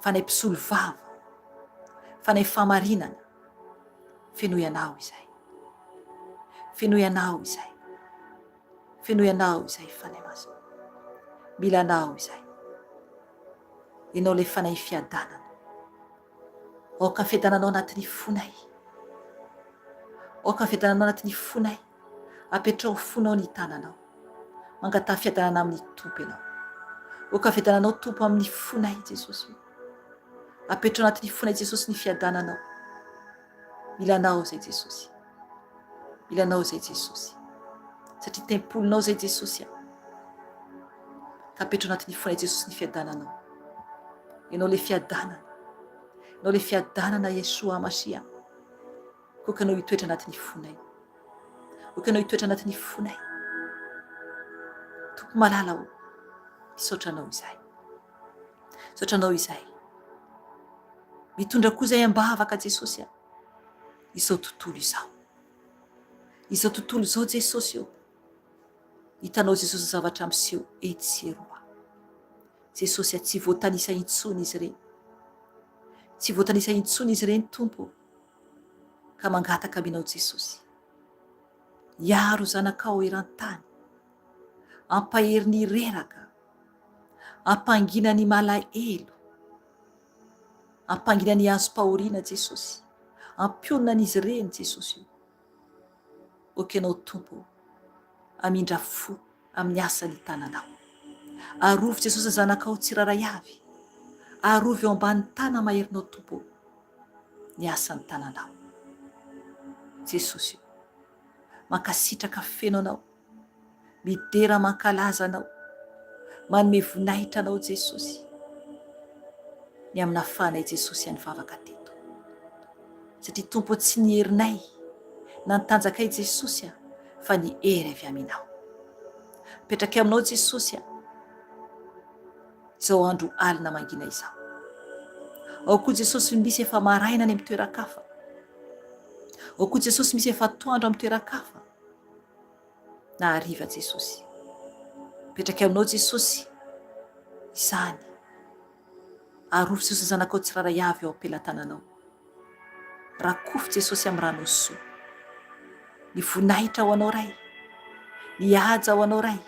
Fanahy mpisolo vava. Fanahy fahamarinana. Fenoy anao izay. Fenoy anao izay. Fenoy anao izay Fanahy Masina. Mila anao izay. Ianao ilay Fanahy fiadanana. Aoka fiadananao anatin'ny fonay. Aoka fiadananao anatin'ny fonay. Apetraho fonao ny tananao. Mangataha fiadanana amin'ny Tompo ianao. Aoka fiadananao Tompo amin'ny fonay Jesosy o. Apetraho anatin'ny fonay Jesosy ny fiadananao. Mila anao izay Jesosy. Mila anao izay Jesosy. Satria tempolinao izay Jesosy a. Ka apetraho anatin'ny fonay Jesosy ny fiadananao. Ianao ilay fiadanana. Ianao ilay fiadanana Yeshua Mashiach. Koka anao hitoetra anatin'ny fonay. Koka anao hitoetra anatin'ny fonay. Tompo malala o, misaotra anao izahay. Misaotra anao izahay. Mitondra koa izay am-bavaka Jesosy a. Izao tontolo izao. Izao tontolo izao Jesosy o. Hitanao Jesosy ny zavatra miseho etsy sy eroa. Jesosy a, tsy voatanisa intsony izy ireny. Tsy voatanisa intsony izy ireny Tompo. Ka mangataka aminao Jesosy. Hiaro zanakao eran-tany. Ampahery ny reraka. Ampangina ny malahelo. Ampangina ny azom-pahoriana Jesosy. Ampionona an'izy ireny Jesosy o. Ok Ianao Tompo o. Amindra fo amin'ny asan'ny tananao. Arovy Jesosy ny zanakao tsirairay avy. Arovy eo ambany tana maherinao Tompo o. Ny asan'ny tananao. Jesosy o. Mankasitraka feno Anao. Midera mankalaza Anao. Manome voninahitra Anao Jesosy. Ny amin'ny nahafahanay Jesosy nivavaka teto. Satria Tompo tsy ny herinay na ny tanjakay Jesosy a, fa ny hery avy Aminao. Apetraky Aminao Jesosy a, izao andro alina mangina izao. Ao koa Jesosy misy efa maraina any amin'ny toeran-kafa. Ao koa Jesosy misy efa atoandro amin'ny toeran-kafa. Na hariva Jesosy. Apetraky Aminao Jesosy izany. Arovy Jesosy ny zanakao tsirairay avy eo am-pelatananao. Rakofy Jesosy amin'ny ranao soa. Ny voninahitra ho anao Ray. Ny haja ho anao Ray.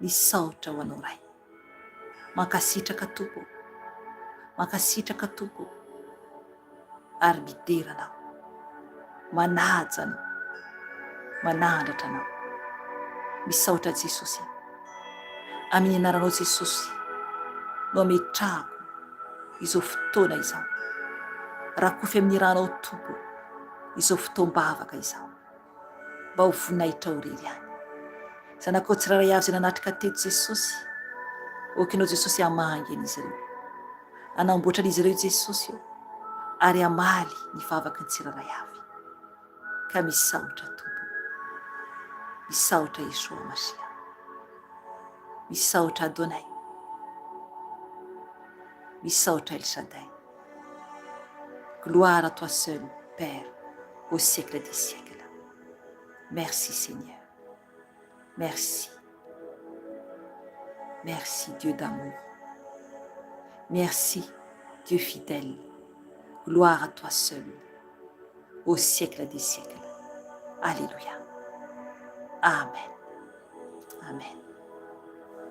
Ny saotra ho anao Ray. Mankasitraka Tompo ô. Mankasitraka Tompo ô, ary midera Anao, manaja Anao, manandratra Anao. Misaotra Jesosy a. Amin'ny anaranao Jesosy no ametrahako izao fotoana izao. Rakofy amin'ny ranao Tompo izao fotoam-bavaka izao. Mba ho voninahitrao irery ihany. Zanakao tsirairay avy izay nanatrika teto Jesosy, ok Ianao Jesosy hamangy an'izy ireo. Hanamboatra an'izy ireo Jesosy ô, ary hamaly ny vavaky ny tsirairay avy. Ka misaotra Tompo. Misaotra Yeshua Mashiach. Misaotra Adonai. Misaotra El Shaddai. Gloire à toi seul, Père, au siècle des siècles. Merci Seigneur. Merci. Merci Dieu d'amour. Merci Dieu fidèle. Gloire à toi seul, au siècle des siècles. Alléluia. Amen. Amen.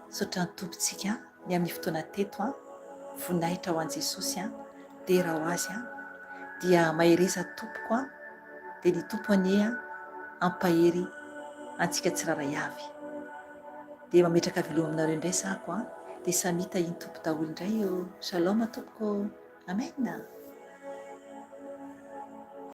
Misaotra ny Tompontsika ny amin'ny fotoana teto an, voninahitra ho an'i Jesosy an, dera ho Azy an, dia mahereza tompoko an, dia ny Tompo anie an hampahery antsika tsirairay avy. Dia mametraka veloma aminareo indray zako an, dia samia tahin'ny Tompo daholo indray ô. Shalom tompoko ô. Amen.